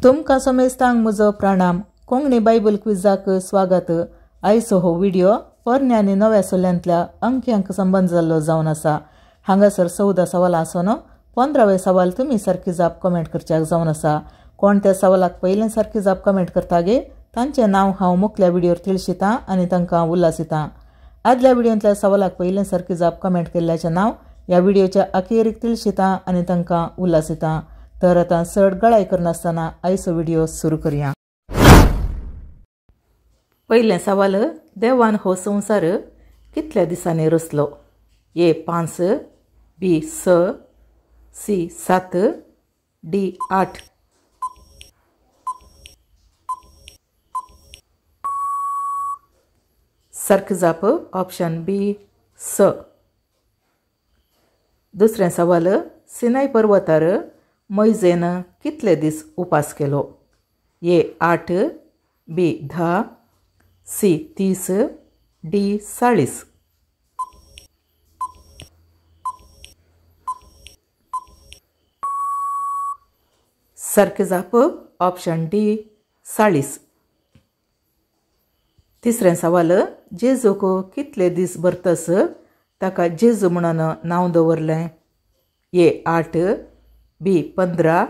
तुमकां समेस्तांक म्हजो प्रणाम. कोंकणी बायबल क्विजाक स्वागत. आयचो हो व्हिडियो पोरण्या आनी नव्या सोल्यांतल्या अंक्यांक संबंद जाल्लो जावन आसा. हांगासर 14 सवालां आसून 15वें सवाल तुमी सारकी जाप कमेंट करच्याक जावन आसा. कोण त्या सवालाक पयलें सारकी जाप कमेंट करता गे तांचें नांव हांव मुखल्या व्हिडियोर तिळशितां आनी तांकां उल्हासितां. आदल्या व्हिडियोंतल्या सवालाक पयलें सारकी जाप कमेंट केल्ल्याचें नांव ह्या व्हिडियोच्या अखेरीक तिळशितां आनी तांकां उल्हासितां. तर आतां चड गळाय करनासतना आयचो व्हिडियो सुरू करया. पयलें सवाल, देवान हो संवसार कितल्या दिसांनी रचलो? ए 5, बी 6, सी 7, डी 8. सारकी जाप ऑप्शन बी 6. दुसरें सवाल, सिनाय पर्वतार मोयजेन कितले दीस उपास केलो? ए 8, बी 10, सी 30, डी 40. सारकी जाप ऑप्शन डी 40. तिसरें सवाल, जेजूक कितले दीस भरतस ताका जेजू म्हणून नांव दवरलें? ए 8, बी 15,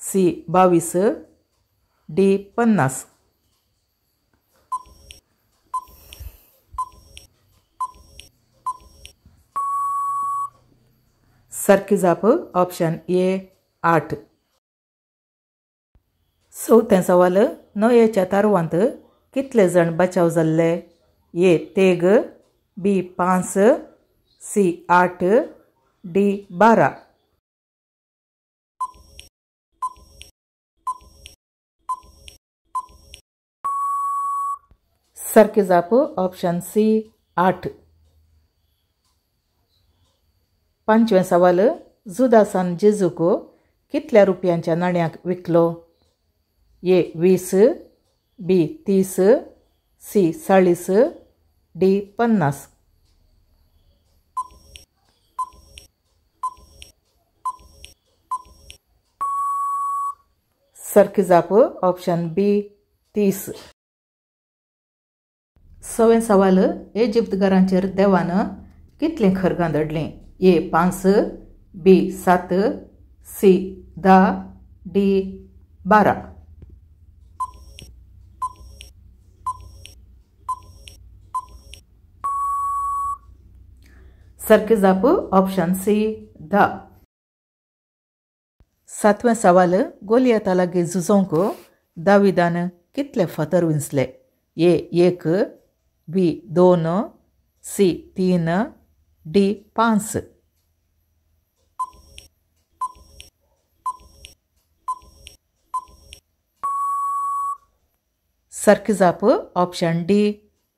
सी 22, डी 50. सारकी जाप ऑप्शन ए 8. चवथें सवाल, नोयेच्या तारवांत कितले जाण बचाव जाल्ले? ए 3, बी 5, सी 8, डी 12. सारकी जाप ऑप्शन सी 8. पांचवें सवाल, जुदासान जेजूक कितल्या रुपयांच्या नाण्याक विकलो? ए 20, बी 30, सी 40, डी 50. सारकी जाप ऑप्शन बी 30. सवें सवाल, इजिप्तकारांचेर देवान कितलीं खरगां धाडलीं? ए 5, बी 7, सी 10, डी 12. सारकी जाप ऑप्शन सी 10. सातवें सवाल, गोलियता लागीं झुजोवंक दाविदान कितले फातर विंचले? ए 1, बी 2, सी 3, डी 5. सारकी जाप ऑप्शन डी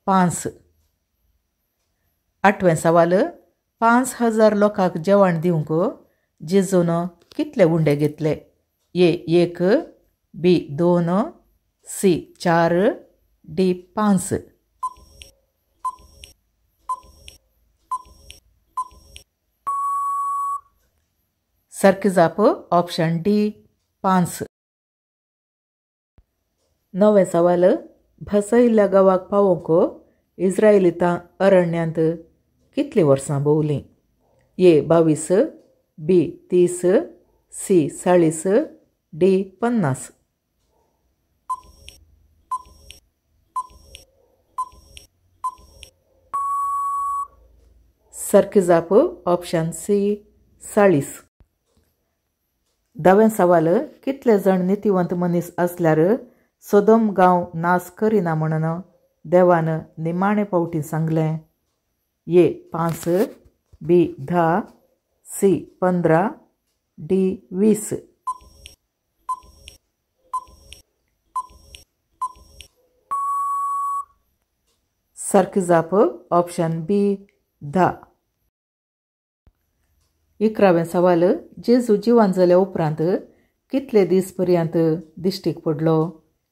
5. आठवें सवाल, 5000 लोकांक जेवण दिवंक जेजून कितले उंडे घेतले? ए 1, बी 2, सी 4, डी 5. सारकी जाप ऑप्शन डी 5. णवें सवाल, भसयिल्ल्या गांवाक पावोवंक इस्रायलितां अरण्यांत कितलीं वर्सां भोंवलीं? ए 22, बी 30, सी 40, डी 50. सारकी जाप ऑप्शन सी 40. धावें सवाल, कितले जाण नितीवंत मनीस आसल्यार सोदोम गांव नाश करिना म्हणून देवान निमाणे फावटी सांगलें? ए 5, बी 10, सी 15, डी 20. सारकी जाप ऑप्शन बी 10. 11वें सवाल, जेजू जिवान जाल्या उपरांत कितले दीस पर्यंत दिश्टीक पडलो?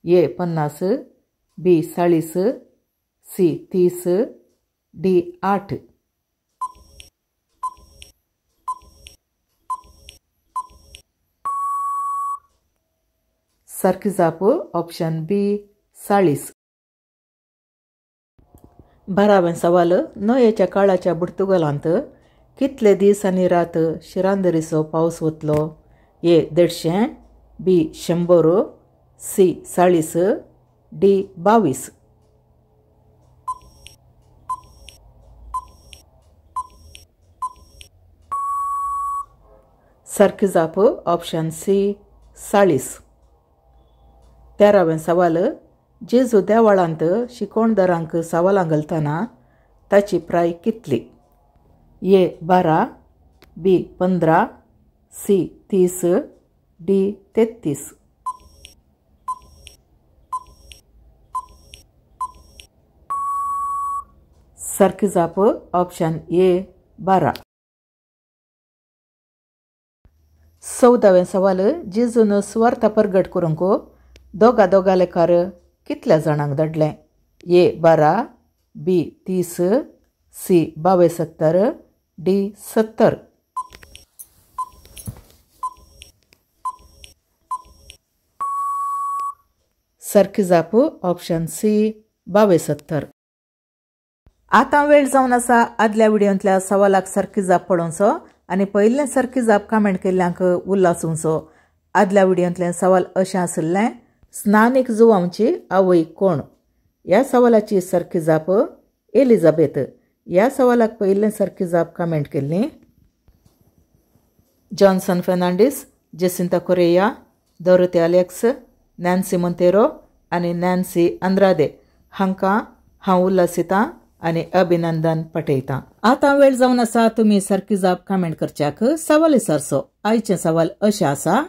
ए 50, बी 40, सी 30, डी 8. सारकी जाप ऑप्शन बी 40. 12वें सवाल, नोयेच्या काळाच्या पुर्तुगालांत कितले दीस आनी रात शिरांदरीचो पावस वतलो? ए 150, बी 100, सी 40, डी 22. सारकी जाप ऑप्शन सी 40. 13वें सवाल, जेजू देवळांत शिकोणदारांक सवालां घालतना ताची प्राय कितली? ए 12, बी 15, सी 30, डी 33. सारकी जाप ऑप्शन ए 12. 14वें सवाल, जेजून सुवार्थ परगट करूंक दोगा दोगा लेखार कितल्या जाणांक धाडलें? ए 12, बी 30, सी 72, डी 70. सारकी जाप ऑप्शन सी 72. आतां वेळ जावन आसा आदल्या व्हिडियोंतल्या सवालाक सारकी जाप पळोवचो आनी पयलें सारकी जाप कमेंट केल्ल्यांक उल्हास. आदल्या व्हिडियोंतलें सवाल अशें आशिल्लें, स्नानीक जुवांची आवय कोण? ह्या सवालाची सारकी जाप एलिझाबेथ. ह्या सवालाक पयलें सारकी जाप कमेंट केल्ली Johnson Fernandes, Jacinta Correa, Dorothy Alex, Nancy Monteiro आनी नॅन्सी अंद्रादे हांकां हांव उल्हासितां आनी अभिनंदन पाठयतां. आतां वेळ जावन आसा तुमी सारकी जाप कमेंट करच्याक. सवाल विचारचो. आयचें सवाल अशें आसा,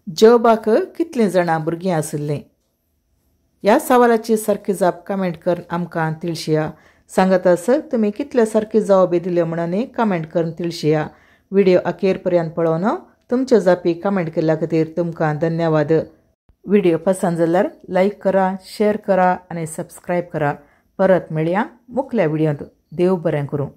जोबाक कितलीं जाणां भुरगीं आशिल्लीं? ह्या सवालाची सारकी जाप कमेंट करून आमकां तिळशिया. सांगत आस तुमी कितले सारकी जवाबी दिल्यो म्हणून कमेंट करून तिळशिया. व्हिडिओ अखेर पर्यंत पळोवन तुमच्यो जापी कमेंट केल्ल्या खातीर तुमकां धन्यवाद. व्हिडिओ पसंत जाल्यार लायक करा, शेअर करा आनी सबस्क्रायब करा. परत मेळया मुखल्या व्हिडियोंत. देव बरें करूं.